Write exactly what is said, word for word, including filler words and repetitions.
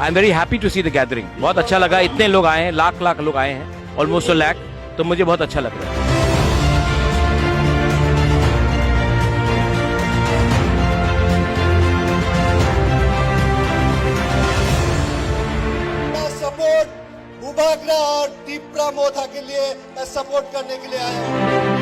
I'm very happy to see the gathering. बहुत अच्छा लगा, इतने लोग आए हैं, लाख लाख लोग आए हैं, almost a lakh. तो मुझे बहुत अच्छा लग रहा है. सपोर्ट बुबाग्रा और तिप्रा मोथा के लिए, मैं सपोर्ट करने के लिए आया हूँ.